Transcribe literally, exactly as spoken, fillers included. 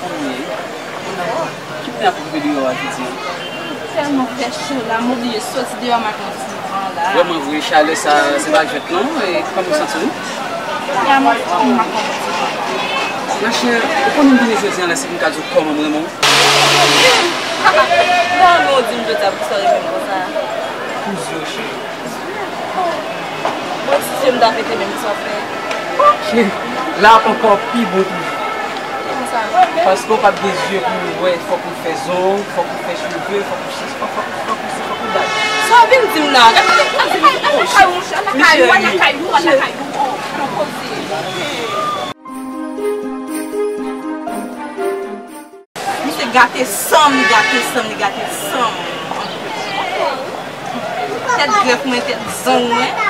Ki moun ap okipe deyò a jodi a? Tèlman fè cho la, m oblije soti deyò m ak yon ti van la. Vrèman vre, chalè sa, se pa jwèt non. E kòman w santi w? Kounya m anfòm, m ap pran yon ti van. Machè, ou konnen m vini jodi a la, se pou m ka di w kòman m renmen w. Mwen renmen w, di m jodi a poukisa w renmen m konsa. Pou zye w, cheri. Bon, si zye m ta pete menm, sa w fè? Ok. La ankò pi bon toujou. Kòman sa? Paske w p ap gen zye pou w wè, fòk ou fè zong, fòk ou fè cheve, fòk ou chich, fòk, fòk, fòk ou si, fòk ou dat. Sa w vin di m la? Gade, gade, gade, lakay ou, lakay ou, lakay ou, lakay ou, oh, pran poze. Misye gate san m, li gate san m, li gate san m. Tèt grèf mwen, tèt zong mwen.